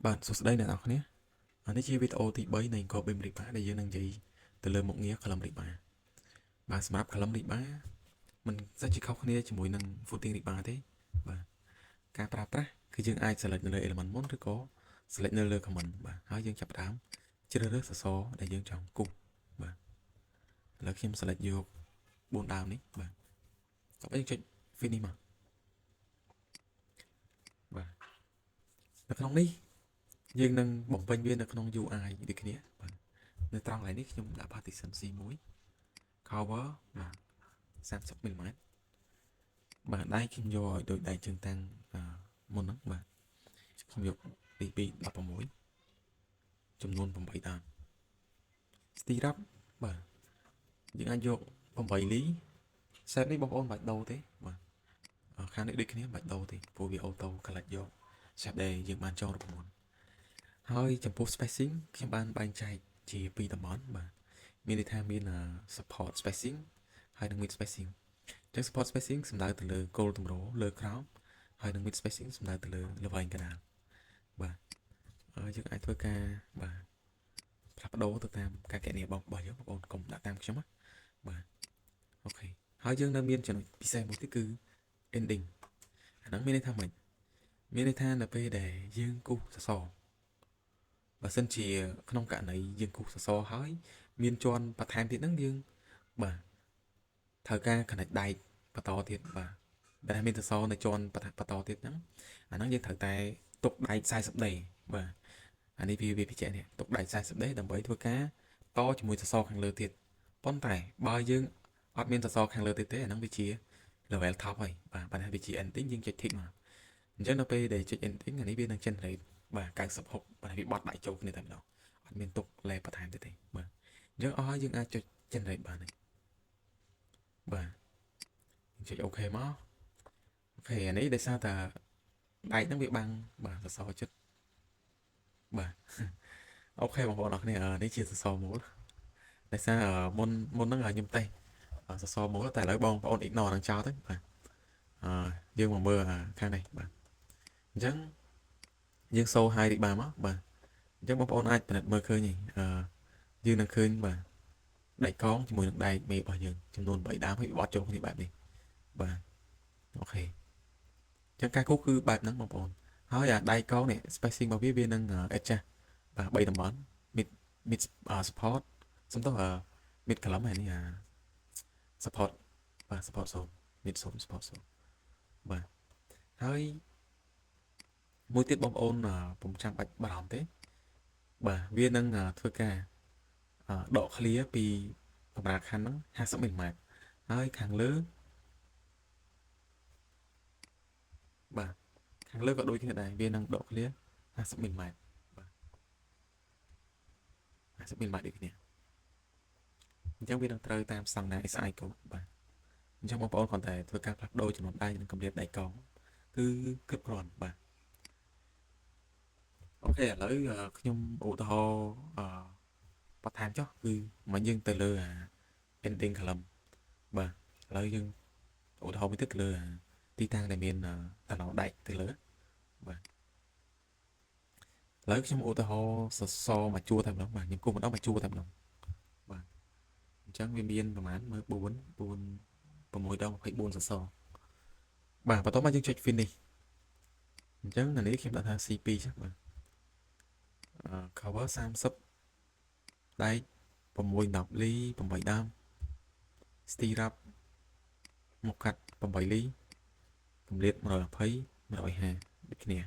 បាទសួស្តីអ្នកនរគ្នាអានេះជាវីដេអូទី3នៃអង្គ BIM Rebar ដែលយើងនឹងនិយាយទៅលើមុខងារ Column Rebar។ បាទសម្រាប់ Column Rebar មិនសូវជាខុសគ្នាជាមួយនឹង Footing Rebar ទេ។បាទការប្រើប្រាស់គឺយើងអាច select នៅលើ element មុនឬក៏ select នៅលើ command។ បាទហើយយើងចាប់ផ្ដើមជ្រើសរើសសសរដែលយើងចង់គូសបាទឥឡូវខ្ញុំ select យក4ដើមនេះបាទតោះយើងចុច finish មកបាទនៅក្នុងនេះយើងនឹងបំពេញវានៅក្នុង UI ដូចគ្នាបាទនៅត្រង់កន្លែងនេះខ្ញុំដាក់ partition C1 cover បាទ30មីលីម៉ែត្របាទដែកខ្ញុំយកឲ្យដូចដែកជើងតាំងមុនហ្នឹងបាទខ្ញុំយកទី2 16ចំនួន8ដើម stirrup បាទយើងអាចយក8លី set នេះបងប្អូនមិនបាច់ដូរទេបាទខាងនេះដូចគ្នាមិនបាច់ដូរទេព្រោះវា auto collect យក shape ដែលយើងបានចងរូបមន្តហើយចំពោះ spacing ខ្ញុំបានបែងចែកជាពីរតំបន់បាទមានន័យថាមាន support spacing ហើយនិង mid spacing។ អញ្ចឹង support spacing សំដៅទៅលើគោលទម្រលើក្រោមហើយនិង mid spacing សំដៅទៅលើល្វែងកណ្ដាលបាទយើងអាចធ្វើការបាទផ្លាស់ប្ដូរទៅតាមការកណនីរបស់យើងបងប្អូនកុំដាក់តាមខ្ញុំណាបាទ OK ហើយយើងនៅមានចំណុចពិសេសមួយទៀតគឺ ending។ អាហ្នឹងមានន័យថាម៉េចមានន័យថានៅពេលដែលយើងគូសសសរបើសិនជាក្នុងករណីយើងគូសសសរហើយមានជាន់បន្ថែមទៀតហ្នឹងយើងបាទត្រូវការ connect ដែកបន្តទៀតបាទដែលមានសសរនៅជាន់បន្តទៀតហ្នឹងអាហ្នឹងយើងត្រូវតែទុកដែក 40D។ បាទអានេះវាវាបញ្ជាក់នេះទុកដែក 40D ដើម្បីធ្វើការតជាមួយសសរខាងលើទៀតប៉ុន្តែបើយើងអត់មានសសរខាងលើទៀតទេអាហ្នឹងវាជា level top ហើយបាទបើថាវាជា ending យើងចុច tick មកអញ្ចឹងនៅពេលដែលចុច ending អានេះវានឹង generate បាទ96បាទវាបត់ដៃចូលគ្នាតែម្ដងអត់មានទុកលេបន្ថែមទៀតទេបាទអញ្ចឹងអស់ហើយយើងអាចចុច generate បានហើយបាទចុច OK មក OK អានេះដោយសារតែដែកហ្នឹងវាបាំងបាទសសរចិត្តបាទ OK បងប្អូនអរគ្នានេះជាសសរមូលដោយសារមុនមុនហ្នឹងខ្ញុំតេស្តសសរមូលតែឥឡូវបងប្អូន ignore ហ្នឹងចោលទៅបាទអឺយើងមកមើលខាងនេះបាទអញ្ចឹងយើង show hide rebar មកបាទអញ្ចឹងបងប្អូនអាចពិនិត្យមើលឃើញអឺយើងនឹងឃើញបាទដែកកងជាមួយនឹងដែកមេរបស់យើងចំនួន3ដើមហើយបត់ចូលគ្នាបែបនេះបាទ OK អញ្ចឹងការគូសគឺបែបហ្នឹងបងប្អូនហើយអាដែកកងនេះ spacing របស់វាវានឹង adjust បាទ3តំបន់ mid support សំដៅ mid column ហើយនេះអា support បាទ support zone mid zone support zone។ បាទហើយមួយទៀតបងប្អូនពុំចាំបាច់បារម្ភទេបាទវានឹងធ្វើការដក clear ពីកម្រាលខណ្ឌហ្នឹង50មីលីម៉ែត្រហើយខាងលើបាទខាងលើក៏ដូចគ្នាដែរវានឹងដក clear 50មីលីម៉ែត្របាទ50មីលីម៉ែត្រដូចគ្នាអញ្ចឹងវានឹងត្រូវតាមស្តង់ដារ SI code។ បាទអញ្ចឹងបងប្អូនគ្រាន់តែធ្វើការផ្លាស់ប្ដូរចំនួនដែកនិងកម្រិតដែកកងគឺគ្រប់គ្រាន់បាទ OK ឥឡូវខ្ញុំឧទាហរណ៍អឺបន្ថែមចុះគឺមកយើងទៅលើអា ending column។ បាទឥឡូវយើងឧទាហរណ៍មួយទៀតទៅលើអាទីតាំងដែលមានតំណដែកទៅលើបាទឥឡូវខ្ញុំឧទាហរណ៍សសរមួយជួរតែម្ដងបាទខ្ញុំគូសម្ដងមួយជួរតែម្ដងបាទអញ្ចឹងវាមានប្រហែលមើល4 4 6ដង24សសរបាទបន្ទាប់មកយើងចុច finish។ អញ្ចឹងអានេះខ្ញុំដាក់ថា C2 ចុះបាទអឺ cover 30ដែក6 10លី8ដើម stirrup មកកាត់8លីកម្រិត120 150ដូចគ្នា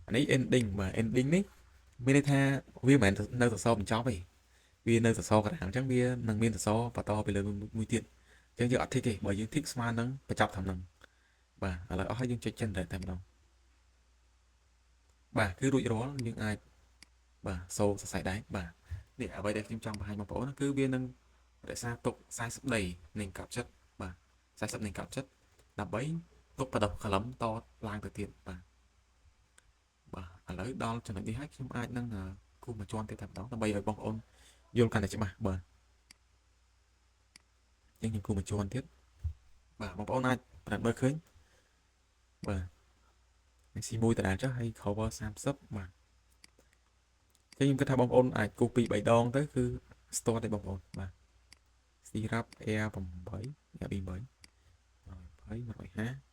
អានេះ ending។ បាទ ending នេះមានន័យថាវាមិនមែននៅសសរបញ្ចប់ទេវានៅសសរកណ្ដាលអញ្ចឹងវានឹងមានសសរបន្តពីលើមួយទៀតអញ្ចឹងយើងអត់ tick ទេបើយើង tick ស្មើនឹងបញ្ចប់ត្រឹមហ្នឹងបាទឥឡូវអស់ហើយយើងចុច generate តែម្ដងបាទគឺរួចរាល់យើងអាចបាទសូសរសៃដែកបាទនេះអ្វីដែលខ្ញុំចង់បង្ហាញបងប្អូនគឺវានឹងរក្សាទុក40ដីនៃកប់ចិត្តបាទ40នៃកប់ចិត្តដើម្បីទុកបដិ column តឡើងទៅទៀតបាទបាទឥឡូវដល់ចំណុចនេះហើយខ្ញុំអាចនឹងគូសមួយជាន់ទៀតតែម្ដងដើម្បីឲ្យបងប្អូនយល់កាន់តែច្បាស់បាទអញ្ចឹងខ្ញុំគូសមួយជាន់ទៀតបាទបងប្អូនអាចប្រាប់មើលឃើញបាទ C1 ដដែលចុះហើយ cover 30បាទ ចឹងខ្ញុំគិតថាបងប្អូនអាចគូសពី3ដងទៅគឺស្ទាត់ទេបងប្អូនបាទ stirrup R8 RB8 120 150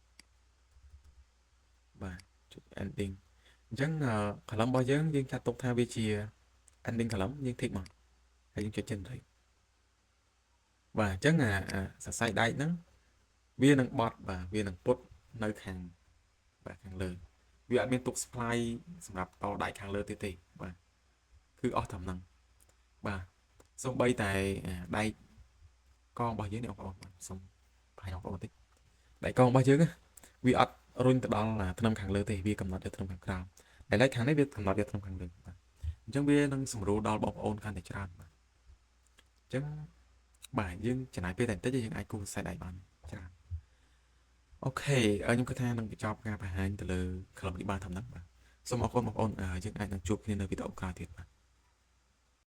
បាទចុច ending អញ្ចឹង column របស់យើងយើងចាត់ទុកថាវាជា ending column យើង tick មកហើយយើងចុច generate បាទអញ្ចឹងអាសរសៃដែកហ្នឹងវានឹងបត់បាទវានឹងពុតនៅខាងបាទខាងលើវាអត់មានទុក supply សម្រាប់តដែកខាងលើទៀតទេបាទគឺអស់ត្រឹមហ្នឹងបាទសូម្បីតែដែកកងរបស់យើងនេះបងប្អូនបាទសូមបង្ហាញបងប្អូនបន្តិចដែកកងរបស់យើងវាអត់រុញទៅដល់ធ្នឹមខាងលើទេវាកំណត់យកធ្នឹមខាងក្រោមតែឡែកខាងនេះវាកំណត់យកធ្នឹមខាងលើបាទអញ្ចឹងវានឹងសម្រួលដល់បងប្អូនកាន់តែច្រើនបាទអញ្ចឹងបាទយើងចំណាយពេលតែបន្តិចយើងអាចគូសខ្សែដែកបានច្រើន OK ខ្ញុំគិតថានឹងបញ្ចប់ការបង្ហាញទៅលើ column នេះបានត្រឹមហ្នឹងបាទសូមអរគុណបងប្អូនយើងអាចនឹងជួបគ្នានៅវីដេអូក្រោយទៀតបាទ។